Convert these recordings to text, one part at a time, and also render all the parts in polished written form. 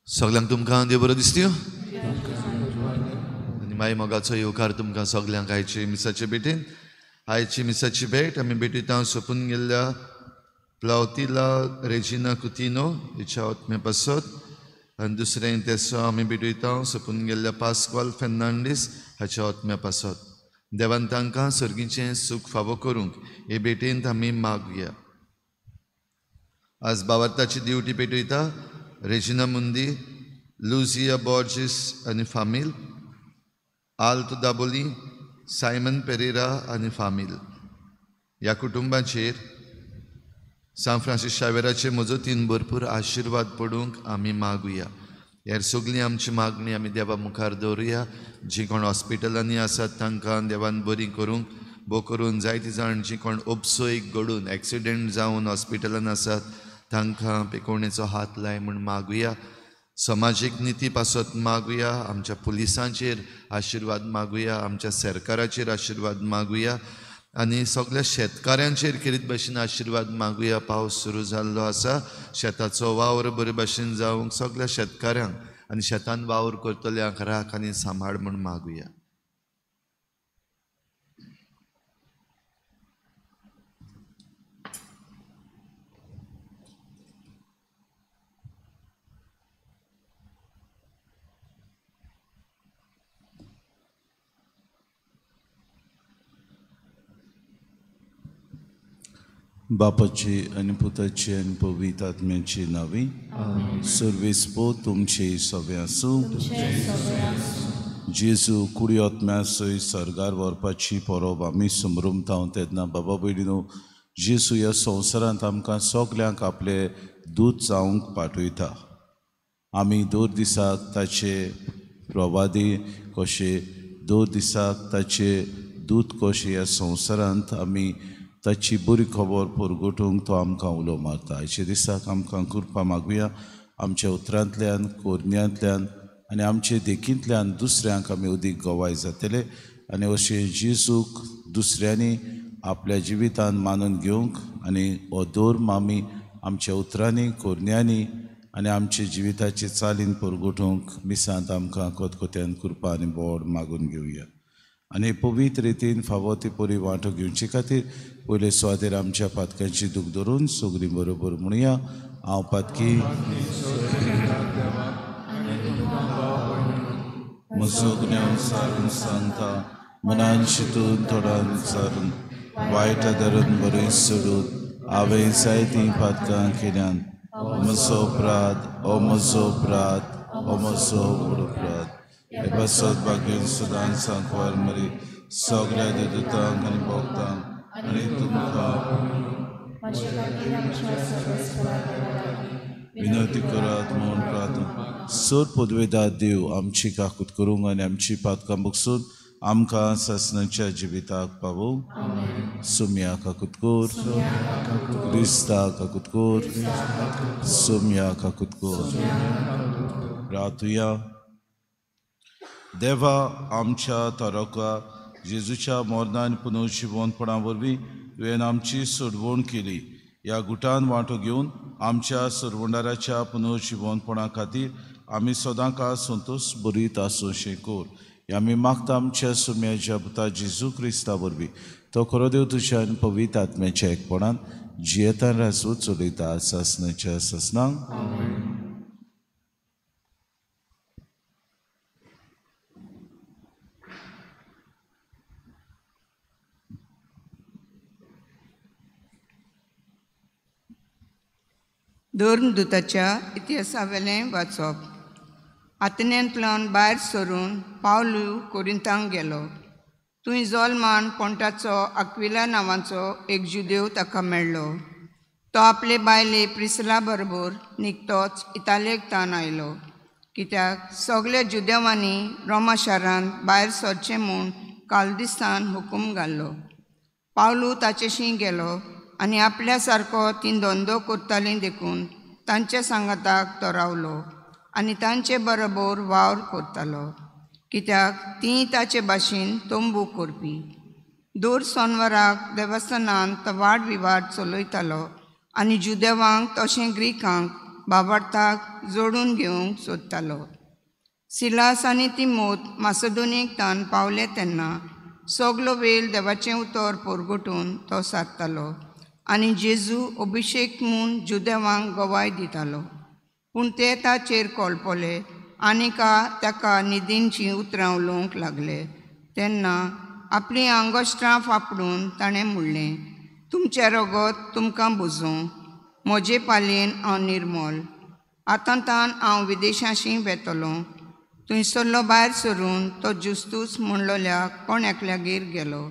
सगळ्यांक तुमकां देव बरो दिसत्यो आनी माई मोगाचो येवकार तुमकां सगळ्यांक आयचे मिसाचे भेटेन. आयची मिसाची भेट आमी भेटयता सोंपून गेल्ल्या प्लावतिला रेजिना कुतिनो हिच्या आत्म्या पासत आनी दुसरें तेसो आमी भेटयता सोंपून गेल्ल्या पास्क्वाल फेर्नांडीस हाच्या आत्म्या पासत. देवान तांकां सर्गीचें सूख फावो करूंक हे भेटेंत आमी मागया. आज बावर्ताची दिवटी पेटयता रेजिना मुंदी, लुझिया बॉर्जिस आनी फामील, आल्त दाबोली, सायमन पेरेरा आनी फामील. ह्या कुटुंबाचेर सांत फ्रांसीस शावेराचे मजतीन भरपूर आशिर्वाद पडूंक आमी मागुया. ह्या सगळीं आमची मागणी आमी देवा मुखार दवरुया. जीं कोण हॉस्पिटलांनी आसात तांकां देवान बरी करूंक बो करून, जायतीं जाण जीं कोण उपसोयीक घडून एक्सिडेंट जावन हॉस्पिटलान आसात तांकां पेकोवणेचो हात लाय म्हूण मागुया. समाजीक निती पासत मागुया, आमच्या पुलिसांचेर आशिर्वाद मागुया, आमच्या सरकाराचेर आशिर्वाद मागुया आनी सगळ्या शेतकाऱ्यांचेर खेरीत भाशेन आशिर्वाद मागुया. पावस सुरू जाल्लो आसा, शेताचो वावर बरे भाशेन जावंक सगळ्या शेतकाऱ्यांक आनी शेतान वावर करतल्यांक राख आनी सांबाळ म्हूण मागुया. बापाची आनी पुताची आनी पवित्र आत्म्याची नावी. सर्वेस पो तुमचे सगळे आसूं. जेजू कुडी आत्म्या सयत सर्गार व्हरपाची परब आमी समरुमता तेन्ना बाबा भयणीनो, जेजू ह्या संवसारांत आमकां सगल्यांक आपले दूत जावंक पाठयता. आमी दर दिसाक ताचे प्रवादी कशे, दर दिसाक ताचे दूत कशे ह्या संवसारांत आमी ताची बरी खबर परगटूंक तो आमकां उलो मारता. आयच्या दिसाक आमकां कृपा मागुया, आमच्या उतरांतल्यान, कोरण्यांतल्यान आनी आमचे देखींतल्यान दुसऱ्यांक आमी अदीक गवाय जातले आनी अशें जेजूक दुसऱ्यांनी आपल्या जिवितान मानून घेवंक आनी हो धर्म आमी आमच्या उतरांनी, कोरण्यांनी आनी आमच्या जिविताचे चालीन परगटूंक मिसांत आमकां कोतकोत्यान कृपा आनी बोड मागून घेवया. आनी पवित्र रितीन फावो ती परी वांटो घेवचे खातीर पयले सुवातेर आमच्या पातकांची दूख धरून सगळीं बरोबर म्हणुया, हांव पातकी म्हजो गुन्यांव सारून सांगता, मनान शितून थोडान सारून वायट धरून बरें सोडून हांवें जायतीं पातकां केल्यान. म्हजो अपराध, हो म्हजो अपराध, हो म्हजो व्हड अपराध. हे पासत भाग्य सदांच सांकवार मरी सगळ्या देवदूतांक आनी भक्तांक आनी तुमकां विनंती करात म्हूण प्रार्थना. सर पदवेदार देव आमची काकूत करूंक आनी आमची पातकां बगसून आमकां सासणाच्या जिविताक पावोवंक. सोम्या काकूत कर, क्रिस्ता काकूत कर, सोम्या काकूत कर. रातुया. देवा आमच्या तारका जेजूच्या मरणान पुनर्जिवनपणा वरवीं तुवें आमची सोडवण केली. ह्या गुटान वांटो घेवन आमच्या सरवंडाराच्या पुनर्जिवनपणा खातीर आमी सदांकाळ संतोश बरीत आसूं शें कर. आमी मागता आमच्या सुम्याच्या पुता जेजू क्रिस्ता वरवीं, तो खरो देव तुज्या आनी पवित्र आत्म्याच्या एकपणान जियेतान राजू चलयता सासणाच्या सासणांक. धर्मदूताच्या इतिहासावेलें वाचप. आतनेंतल्यान भायर सरून पावलू कोरिंतांक गेलो. थंय जोलमान पोंटाचो आक्विला नांवाचो एक जुदेव ताका मेळ्ळो. तो आपले बायले प्रिसला बरोबर निकतोच इतालियेक तान आयलो, कित्याक सगल्या जुदेवांनी रोमा शारांत भायर सरचें म्हूण कालदिसान हुकूम घाल्लो. पावलू ताचेशी गेलो आनी आपल्या सारको ती धंदो करताली देखून तांच्या सांगाताक तो रावलो आनी तांचे बरोबर वावर करतालो, कित्याक ती ताचे भाशेन तंबू करपी. दर सोनवाराक देवस्थानांत तो वाद विवाद चलयतालो आनी जुदेवांक तशें ग्रीकांक बाबार्थाक जोडून घेवंक सोदतालो. सिलास आनी तिमोत मासदोनीक तान पावले तेन्ना सगलो वेळ देवाचें उतर परगटून तो सारतालो आनी जेजू अभिशेक म्हूण जुदेवांक गवाय दितालो. पूण ते ताचेर कोलपले आनी ताका निधींचीं उतरां उलोवंक लागले. तेन्ना आपलीं आंगोश्टां फापडून ताणें म्हणलें, तुमचें रगत तुमकां बुजूं, म्हजे पालयेन हांव निर्मोल. आतां तान हांव विदेशांशी वेतलो. थंयसरलो भायर सरून तो जुस्तूच म्हणलोल्या कोण एकल्यागेर गेलो.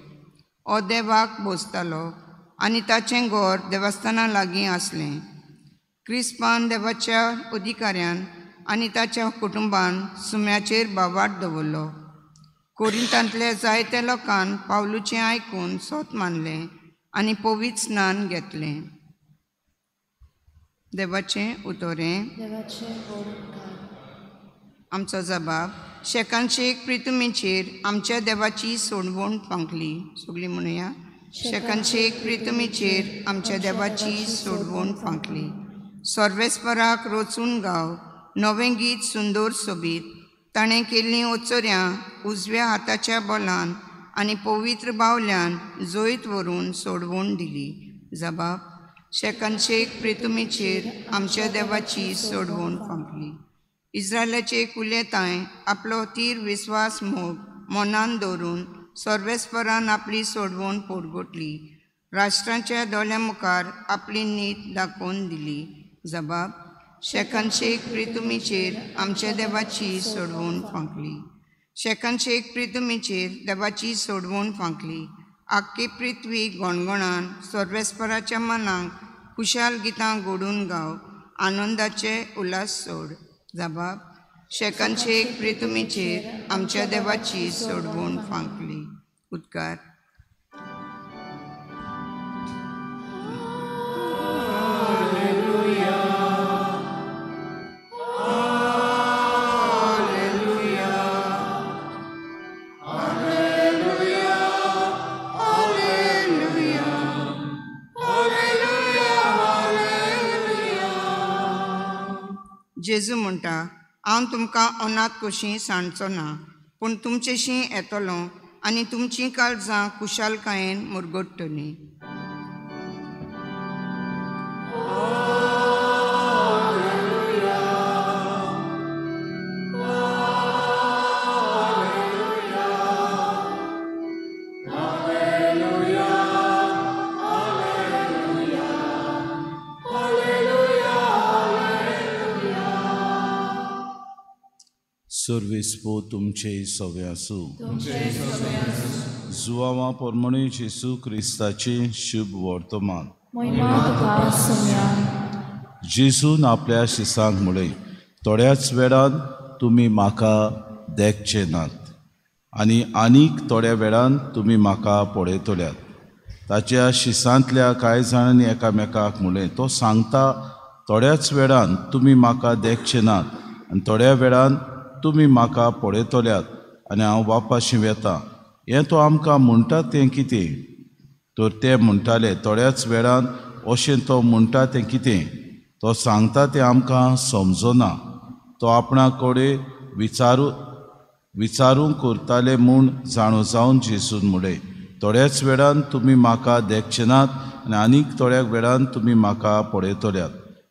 हो देवाक बोसतालो आनी ताचें घर देवस्थाना लागीं आसलें. क्रिस्पान देवाच्या अधिकाऱ्यान आनी ताच्या कुटुंबान सुम्याचेर बावाट दवरलो. कोरिंतांतल्या जायत्या लोकान पावलूचें आयकून सोत मानलें आनी पवित्र स्नान घेतलें. देवाचें उतोरें. आमचो जबाब. शेकानशेक प्रितुमीचेर आमच्या देवाची सोडवण फांकली. सगळीं म्हणुया, शेकानशेक प्रितुमीचेर आमच्या देवाची सोडवण फांकली. सर्वेस्पराक रोचून गाव नवें गीत सुंदर सोबीत. ताणें केल्लीं ओचोऱ्यां उजव्या हाताच्या बोलान आनी पवित्र बावल्यान जैत व्हरून सोडवण दिली. जबाब. शेकानशेक प्रितुमीचेर आमच्या देवाची सोडवण फांकली. इस्रायलाचे कुलेतांय आपलो तीर विस्वास मोग मनान दवरून सर्वेस्परान आपली सोडवण पोरगोटली. राष्ट्रांच्या दोळ्यां मुखार आपली नीत दाखोवन दिली. जबाब. शेकानशेक प्रितुमीचेर आमच्या देवाची सोडवण फांकली. शेकानशेक प्रितुमीचेर देवाची सोडवण फांकली. आख्खी पृथ्वी गणगणान सर्वेस्पराच्या मनाक खुशाल गितां गोडून गाव, आनंदाचे उल्हास सोड. जबाब. शेकानशेक प्रितुमीचेर आमच्या देवाची सोडवण फांकली. उदकार. जेजू म्हणटा, हांव तुमकां अनाथ कशी सांडचो ना, पूण तुमचेशी येतलो आनी तुमचीं काळजां खुशालकायेन मुरगट्टलीं. सर्वेस्पो तुमचे सवे आसूं. जुवावा परमणे जेजू क्रिस्ताचें शुभ वर्तमान. जेजून आपल्या शिसांक म्हळें, थोड्याच वेळान तुमी म्हाका देखचे नात आनी आनीक थोड्या वेळान तुमी म्हाका पळयतल्यात. ताच्या शिसांतल्या कांय जाणांनी एकामेकाक म्हळें, तो सांगता थोड्याच वेळान तुमी म्हाका देखचे नात आनी थोड्या वेळान तुमी म्हाका पळयतल्यात आनी हांव वापाशी वेता. हें तो आमकां म्हणटा तें कितें? तर ते म्हणटाले, थोड्याच वेळान अशें तो म्हणटा तें कितें? तो सांगता तें आमकां समजना. तो आपणा कडेन विचारूंक करताले म्हूण जाणो जावन जेजून म्हळें, थोड्याच वेळान तुमी म्हाका देखचे नात आनी आनीक थोड्या वेळान तुमी म्हाका पळयतल्यात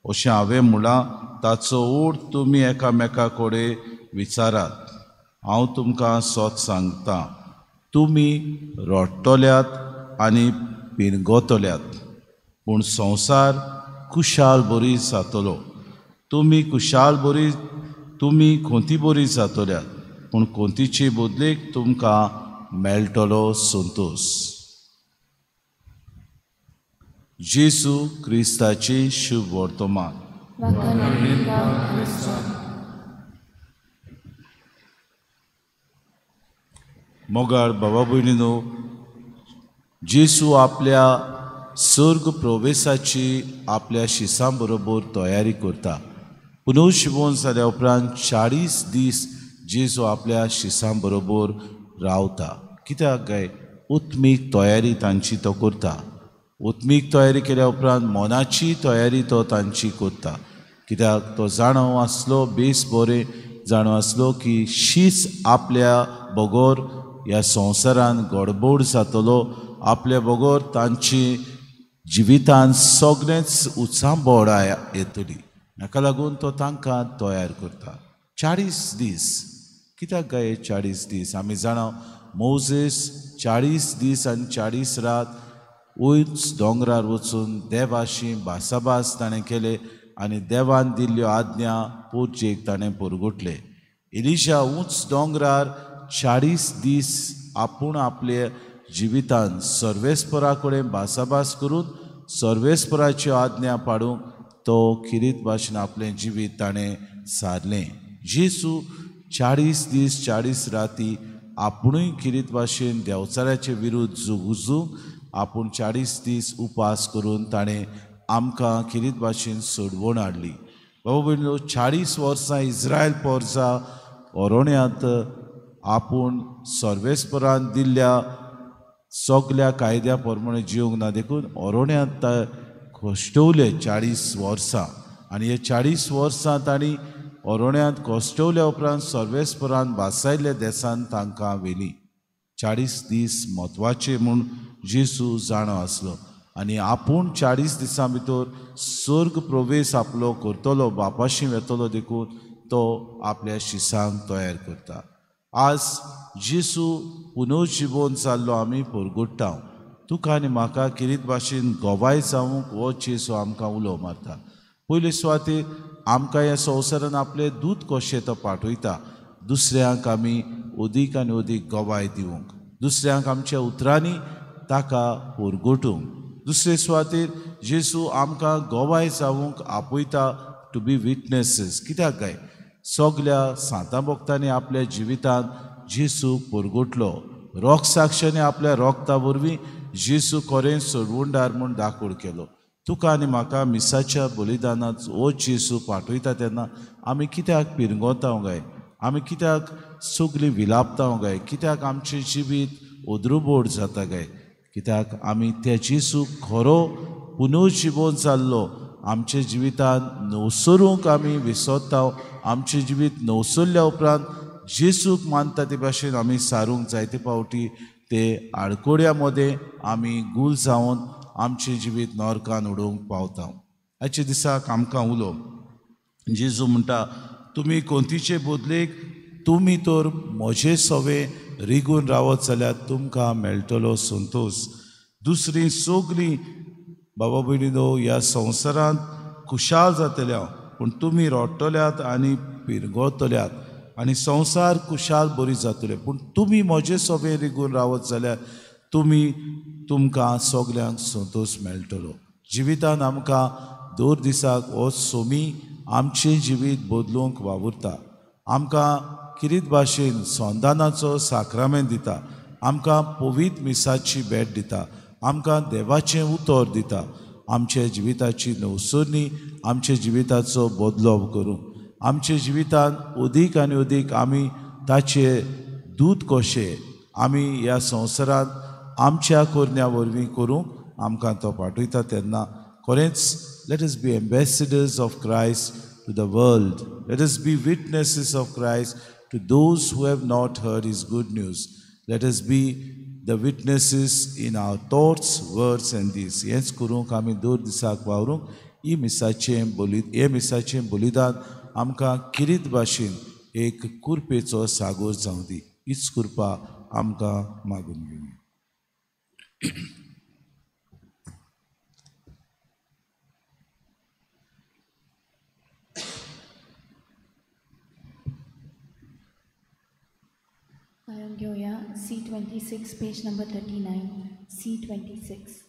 अशें हांवें म्हळां ताचो ओड तुमी एकामेका कडेन विचारात. हांव तुमकां सत सांगता, तुमी रडटल्यात आनी पिरगतल्यात, पूण संवसार कुशाल बरी जातलो. तुमी कुशाल बरी, तुमी खोंती बरी जातल्यात, पूण खोंतीचे बदलेक तुमकां मेळटलो संतोश. जेजू क्रिस्ताचें शुभ वर्तमान. मोगाळ बाबा भयणीनो, जेजू आपल्या स्वर्ग प्रवेशाची आपल्या शिसां बरोबर तयारी करता. पुनर्जिवन जाल्या उपरांत 40 दीस जेजू आपल्या शिसां बरोबर रावता. कित्याक काय? उत्मीक तयारी तांची तो करता. उत्मीक तयारी केल्या उपरांत मनाची तयारी तो तांची करता. कित्याक तो जाणो आसलो, बेस बरें जाणो आसलो की शीस आपल्या बगर ह्या संवसारान गडबड जातलो, आपल्या बगर तांची जिवितान सगळेंच उचांबळ येतली. हाका लागून तो तांकां तयार करता. 40 दीस. कित्याक काय 40 दीस? आमी जाणा मोजेस 40 दीस आनी 40 रात उंच दोंगरार वचून देवाशी भासाभास ताणें केले आनी देवान दिल्ल्यो आज्ञा पोरचेक ताणें परगटले. एलिशा उंच दोंगरार 40 दीस आपूण आपले जिवितान सर्वेस्परा कडेन भासाभास करून सर्वेस्पराच्यो आज्ञा पाडूंक तो खिरीत भाशेन आपलें जिवीत ताणें सारलें. जेजू 40 दीस 40 राती आपुणूय खिरीत भाशेन देंवचाराचे विरुद्ध झुजूंक आपूण 40 दीस उपास करून ताणें आमकां खिरीत भाशेन सोडवण हाडली. बाबा भयणीनो, 40 वर्सां इस्रायल पोरसा अरण्यांत आपूण सर्वेस्परान दिल्ल्या सगल्या कायद्या प्रमाणे जिवंक ना देखून अरण्यांत कश्टवले 40 वर्सां. आनी हे 40 वर्सां तांणी अरण्यांत कश्टवल्या उपरांत सर्वेस्परान भासायल्ल्या देसान तांकां व्हेली. 40 दीस म्हत्वाचे म्हूण जेजू जाणो आसलो आनी आपूण 40 दिसां भितर स्वर्ग प्रवेश आपलो करतलो, बापाशी वेतलो देखून तो आपल्या शिसांक तयार करता. आज जेजू पुनर्जिवन जाल्लो आमी परगट्टा. तुका आनी म्हाका किरीत भाशेन गवाय जावंक हो जेजू आमकां उलो मारता. पयले सुवातेर आमकां ह्या संवसारान आपले दूत कशें तो पाठयता, दुसऱ्यांक आमी अदीक आनी अदीक गवाय दिवंक, दुसऱ्यांक आमच्या उतरांनी ताका परगटूंक. दुसरे सुवातेर जेजू आमकां गवाय जावंक आपयता, टू बी विटनेसीस. कित्याक काय? सगल्या सांतां भक्तांनी आपल्या जिवितांत जेजूक परगटलो. रोग साक्षांनी आपल्या रोगता वरवीं जेजू खरें सोडवणदार म्हूण दाखोड केलो. तुका आनी म्हाका मिसाच्या बलिदानांत हो जेजू पाठयता तेन्ना आमी कित्याक पिरंगोता काय? आमी कित्याक सगळीं विलापता काय? कित्याक आमचें जिवीत ओद्रुबोड जाता काय? कित्याक आमी त्या जेजू खरो पुनर्जिवन जाल्लो आमच्या जिवितान नवसरूंक आमी विसरता. आमचें जिवीत नवसरल्या उपरांत जेजूक मानता ते भाशेन आमी सारूंक जायते फावटी ते आडकोड्या मदें आमी गूल जावन आमचें जिवीत नरकान उडोवंक पावता. आयच्या दिसाक आमकां उलो जेजू म्हणटा, तुमी कोंतीचे बदलेक तुमी तर म्हजे सवे रिगून रावत जाल्यार तुमकां मेळटलो संतोश. दुसरी सगळीं बाबा भयणीनो ह्या संवसारांत खुशाल जातल्या, पूण तुमी रडटल्यात आनी पिरगतल्यात आनी संवसार खुशाल बरी जातले, पूण तुमी म्हजे सवे रिगून रावत जाल्यार तुमी तुमकां सगल्यांक संतोश मेळटलो. जिवितान आमकां दर दिसाक हो सोमी आमचें जिवीत बदलूंक वावुरता. आमकां किरीत भाशेन संदानाचो साक्रामेंत दिता, आमकां पवित्र मिसाची भेट दिता, आमकां देवाचें उतर दिता. आमच्या जिविताची नवसरणी, आमच्या जिविताचो बदलाव करूंक, आमच्या जिवितान अदीक आनी अदीक आमी ताचे दूत कशे आमी ह्या संवसारांत आमच्या करण्या वरवीं करूंक आमकां तो पाठयता. तेन्ना खरेंच let us be ambassadors of Christ to the world, let us be witnesses of Christ to those who have not heard his good news. Let us be the witnesses in our thoughts, words and deeds. हेंच करूंक आमी दर दिसाक वावरूंक ही मिसाचें बली हे मिसाचें बलिदान आमकां किरीत भाशेन एक कुरपेचो सागोर जावं दी. हीच कृपा आमकां मागून घेवया. घेवया C26 page number 39 C26.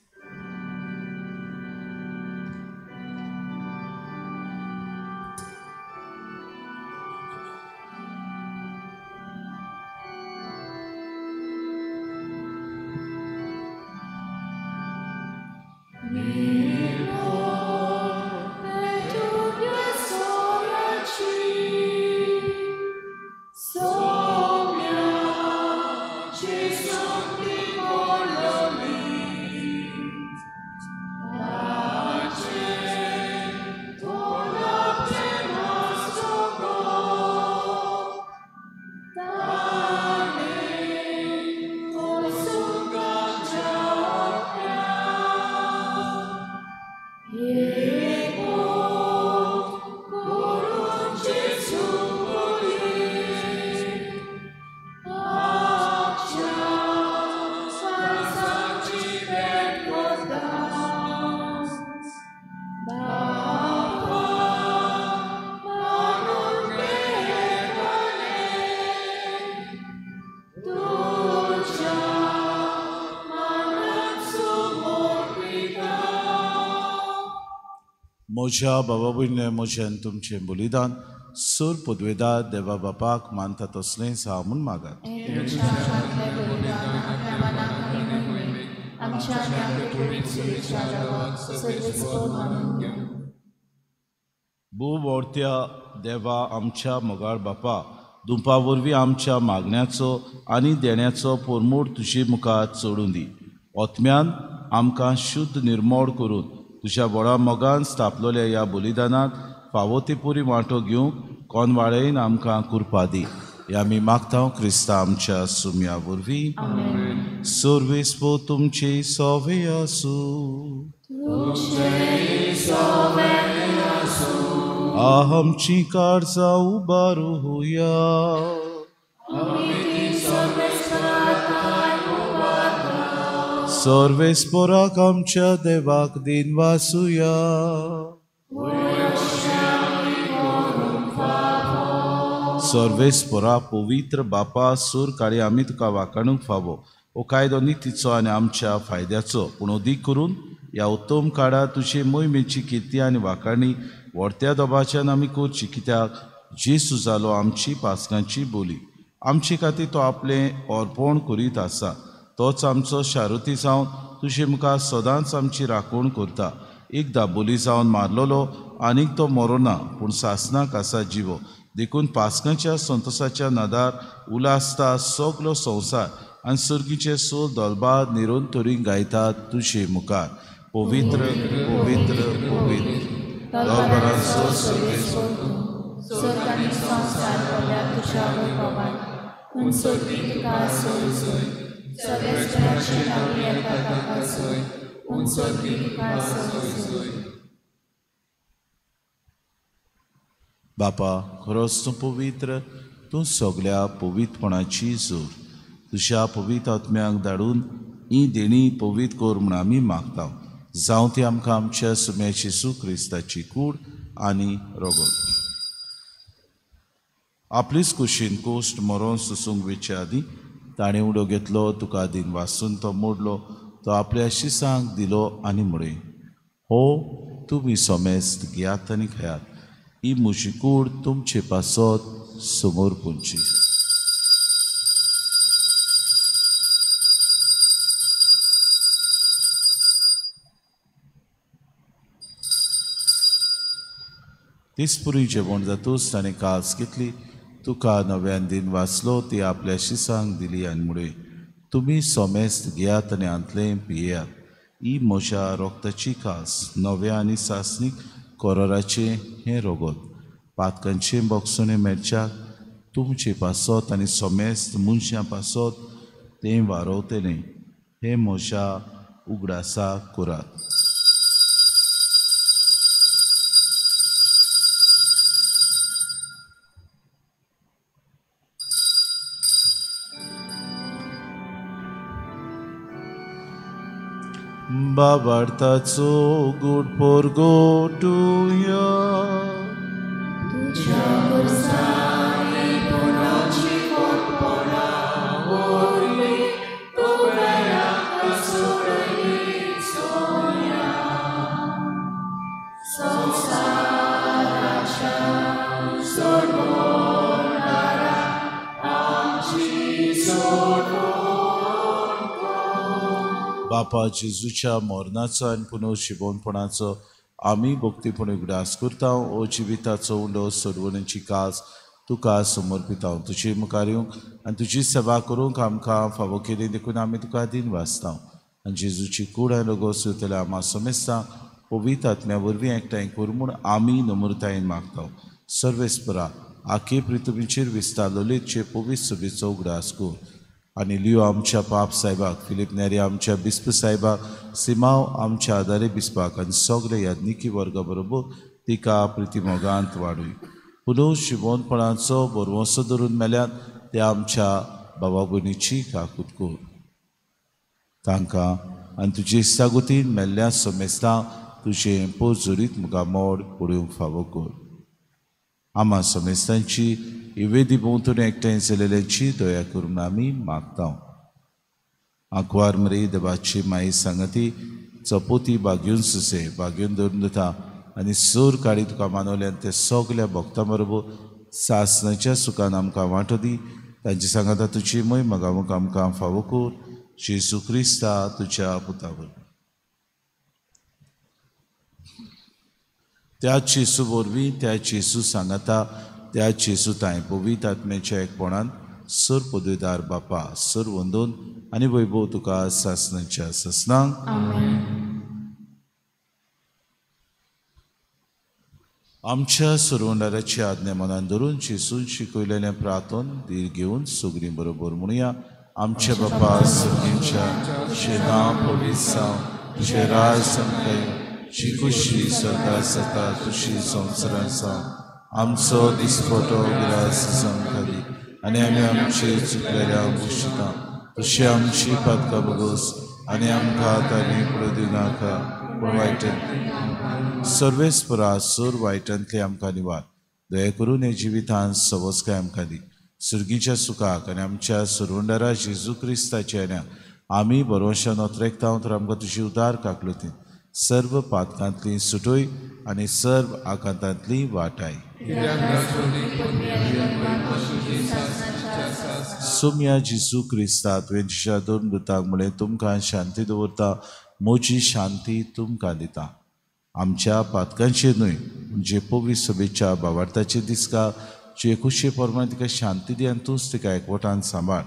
म्हज्या बाबा भयणीं म्हजें तुमचें बलिदान सर पदवेदार देवा बापाक मानता तसलेंच हांव म्हूण मागात. भूवर्त्या देवा आमच्या मोगाळ बापा, दुंपा वरवीं आमच्या मागण्याचो आनी देण्याचो पोरमोड तुजे मुखार चडून दी. ओतम्यान आमकां शुद्ध निर्मोड करून तुज्या व्हडा मोगान स्थापलेल्या ह्या बलिदानांत फावो ते पुरी वांटो घेवंक कोनवाळेन आमकां कृपा दी. हे आमी मागता क्रिस्ता आमच्या सुम्या वरवीं. सर्वेस्पो तुमचे सोवे आसूं. आमची काळजां उबारुया. सर्वेस्पोराक आमच्या देवाक दिन वासुया. सर्वेस्पोरा पवित्र बापा सूर काळी आमी तुका वाकाणूंक फावो हो कायदो नितीचो आनी आमच्या फायद्याचो, पूण अदीक करून ह्या उत्तम काळार तुजे मोहिमेची किर्ती आनी वाकाणी व्हडत्या दबाच्यान आमी करची, कित्याक जेजू जालो आमची पासकांची बोली. आमचे खातीर तो आपलें अर्पण करीत आसा. तोच आमचो शारुती जावन तुजे मुखार सदांच आमची राखण करता. एकदां बोली जावन मारलेलो आनीक तो मरोना, पूण सासणाक आसा जिवो. देखून पासकांच्या संतोसाच्या नादार उलासता सगलो संवसार आनी सर्गीचे सोल दलबार निरंतरी गायतात तुजे मुखार. पवित्र पवित्र पवित्र दलबारांचो बापा, खरोच तूं पवित्र, तूं सगल्या पवित्रपणाची जोर. तुज्या पवित्र आत्म्याक धाडून ही देणी पवित्र कर म्हूण आमी मागता. जावं ती आमकां आमच्या सुम्या जेजू क्रिस्ताची कूड आनी रगत. आपलीच कुशीन कोश्ट मरोन सोसूंक वेचे आदीं ताणें उडो घेतलो, तुका दिन वासून तो मोडलो, तो आपल्या शिसांक दिलो आनी म्हळें, हो तुमी समेस्त घेयात आनी खेयात, ही म्हजी कूड तुमचे पासत समोर पुंची. तीच पुरी जेवण जातूच ताणें कास घेतली, तुका नव्यान दिन वाचलो, ती आपल्या शिसांक दिली आनी म्हळें, तुमी सोमेस्त घेयात आनी हांतलें पियेयात, ही म्हज्या रोगताची कास, नव्या आनी सासणीक कोरोराचें हें रोगत, पातकांचें बोगसणें मेळच्याक तुमचे पासत आनी समेस्त मनशां पासत तें वारोवतलें हें म्हज्या उगडासा करात. बाबार्थाचो गुड पोरगोटुया बापा जेजूच्या मरणाचो आनी पुनर्जिवनपणाचो आमी भक्तीपण उगडास करता. ओ जिविताचो उंडो सोडवणेची कास तुका समर्पिता. तुजे मुखार येवंक आनी तुजी सेवा करूंक आमकां फावो केली देखून आमी तुका दिन वाचता. आनी जेजूची कूड आनी रगत सुतल्या आमा समेस्ता पवित्र आत्म्या वरवीं एकठांय कर म्हूण आमी नम्रतायेन मागता. सर्वेस्परा आखे पृथ्वीचेर विस्तारलेले पवित्र सभेचो उगडास कर. आनी लियो आमच्या पाप साहेबाक, फिलीप नेरी आमच्या बिस्प साहेबाक, सिमाव आमच्या आदारे बिस्पाक आनी सगळे याज्ञिकी वर्गा बरोबर तिका प्रितीमोगांत वाडूय. पुनः शिवोनपणाचो बरवंसो धरून मेल्यात ते आमच्या बाबा भयणीची काकूत कर. तांकां आनी तुजे इस्तागुतीन मेल्ल्या समेस्तां तुजें पोरजोरीत मुखामोड पळोवंक फावो कर. आमा समेस्तांची इवेदी भोंवतणी एकठांय जाल्ल्यांची दया करून आमी मागता. आंकवार मरे देवाची माई सांगती चपोती बागेवन सुसे बागेवन धरून दिता आनी सोर काडी तुका मानवल्यान ते सगल्या भक्तां बरोबर सासणाच्या सुखान आमकां वांटो दी. तांचे सांगाता तुजी मय मगामूक आमकां फावो कर. जेजू क्रिस्ता तुज्या पुता वरवीं. त्या जेजू वरवीं, त्या जेजू सांगाता, त्या जेजू तांय पवित्र आत्म्याच्या एकपणान सर पदवीदार बापा सर वंदून आनी वैभव तुका सासणाच्या सासणांक. आमच्या सुरवंडाराची आज्ञा मनान धरून जेजून शिकयलेलें प्रार्थन धीर घेवन सगळीं बरोबर म्हणुया. आमच्या बापा सगळींच्या तुजें नांव पवित्र जावं, तुजें राज आमकां, तुजी खुशी सदां जाता तुजी संवसारांत जावं. आमचो दिसपटो ग्रास आमकां दी आनी आमी आमचे चुकलेल्या भोगशिता तशी आमची पातकां भोगोस आनी आमकां तांणी पडूं दिवनाका पूण वायटांतली सर्वेस्परा सोर वायटांतली आमकां निवार. दया करून हे जिवितांत सवस्काय आमकां दी. सुर्गीच्या सुखाक आनी आमच्या सुरवंडारा जेजू क्रिस्ताच्या येण्याक आमी बरोवशान ओतरेकता तर आमकां तुजी उदार काकलुतीन सर्व पातकांतली सुटोय आनी सर्व आकांतांतली वाटाय. सोम्या जेजू क्रिस्ता तुवें तुज्या दोन दुतांक म्हळें तुमकां शांती दवरता, म्हजी शांती तुमकां दिता. आमच्या पातकांचेर न्हय म्हणजे पवित्र सभेच्या बावार्थाचेर दिसका तुजे खुशे प्रमाण तिका शांती दी आनी तूंच तिका एकवटान सांबाळ.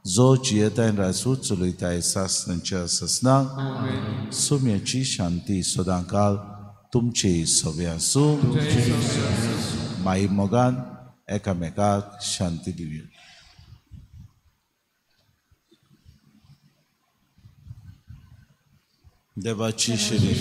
जो जियेताय राजूच चलयताय सासणाच्या सासणाक. सोम्याची शांती सदां काल तुमचे सवे आसूं. माई मोगान एकामेकाक शांती दिवया. देवाची शिरी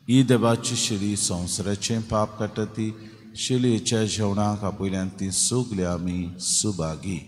ही देवाची शिरी संवसाराचें पाप काडटा ती शिलयेच्या जेवणाक आपयल्यान ती सगळी आमी सुभागी.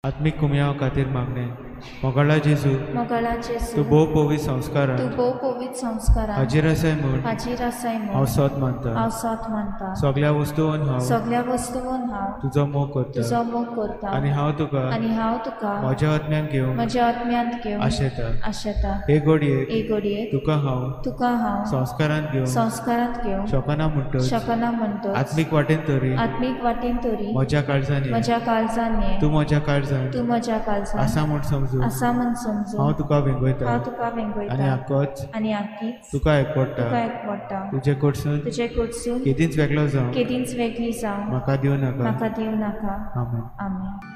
आत्मीक कुमयाव खातीर मागणें. मोगाळा जेजू, मोगाळा जेजू, तूं भोव पवित्र संस्कारान, तूं भोव पवित्र संस्कारान हाजीर आसाय म्हूण, हाजीर आसाय म्हूण हांव सत मानता, हांव सत मानता. सगळ्या वस्तून हांव, सगळ्या वस्तून हांव तुजो मोग करता, तुजो मोग करता. आनी हांव तुका, आनी हांव तुका म्हज्या आत्म्यान घेवन, म्हज्या आत्म्यांत घेवन आशेता, आशेता. हे घडयेक, हे घडयेक तुका हांव, तुका हांव संस्कारांत घेवन, संस्कारांत घेवन शकना म्हणटच, शकना म्हणटच आत्मीक वाटेन तरी, आत्मीक वाटेन तरी म्हज्या काळजान, म्हज्या काळजान ये, तूं म्हज्या काळजान, तूं म्हज्या काळजान आसा म्हूण समजून, आसा म्हूण समजून हांव तुका वेंगयता, हांव तुका वेंगयता. आनी आकच, आनी आकीच तुका एकवडटा, तुका एकवडटा. तुजे कडसून, तुजे कडसून केदींच वेगळो जावं, केदींच वेगळी जावं म्हाका दिवं नाका, म्हाका दिवं नाका. आमेन. आमेन.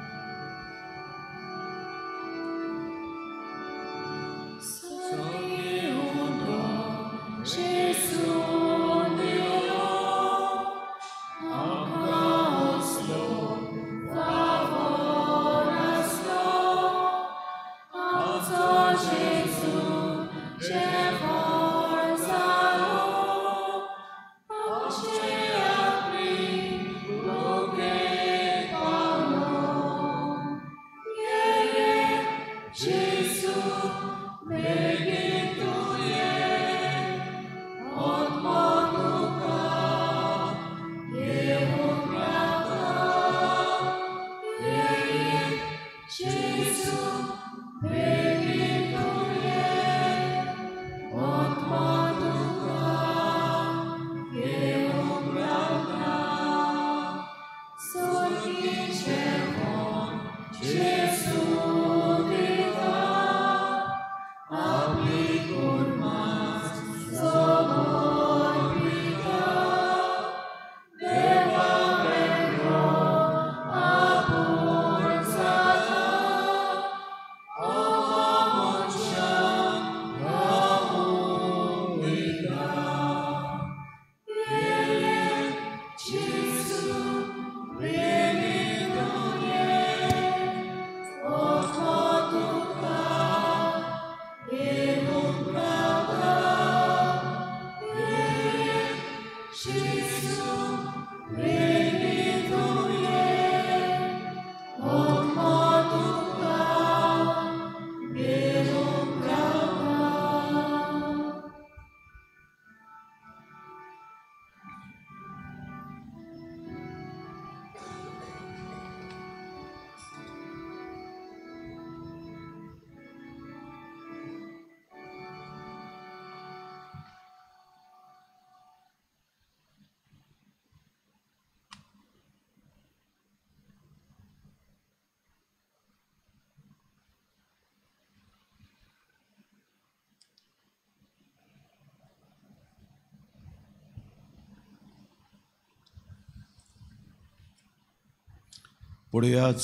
पळयाच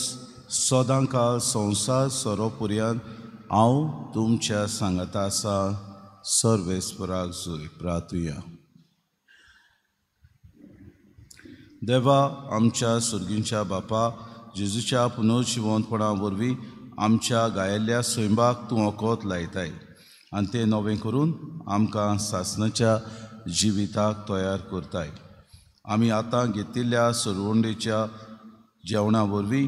सदां काळ संवसार सोरोपुर्यान हांव तुमच्या सांगाता आसा. सर्वेस्पराक जोय प्रार्थुया. देवा आमच्या सुर्गींच्या बापा, जेजूच्या पुनर्जिवंतपणा वरवीं आमच्या गायिल्ल्या सैमाक तूं वखद लायताय आनी तें नवें करून आमकां सासणाच्या जिविताक तयार करताय. आमी आतां घेतिल्ल्या सरवंडेच्या जेवणा वरवीं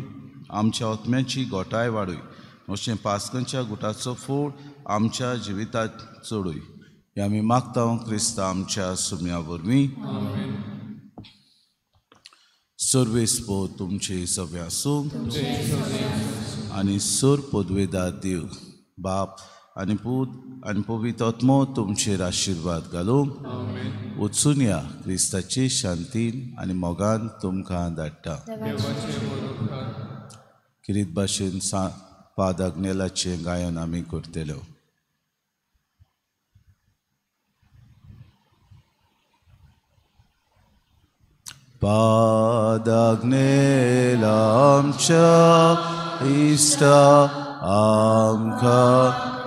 आमच्या आत्म्याची गोठाय वाडय, अशें पास्कांच्या गुटाचो फोड आमच्या जिवितात चडय. हें आमी मागता क्रिस्ता आमच्या सुम्या वरवीं. सर्वेस्पो तुमचे सगळे आसूं आनी सर पदवेदार देव बाप आनी पूत आनी पवित्र आत्मो तुमचेर आशिर्वाद घालूं. वचून या क्रिस्ताची शांतीन आनी मोगान तुमकां धाडटा. किरीत भाशेन पाद आग्नेलाचें गायन आमी करतले. पाद आग्नेला आमच्या इश्टा आमकां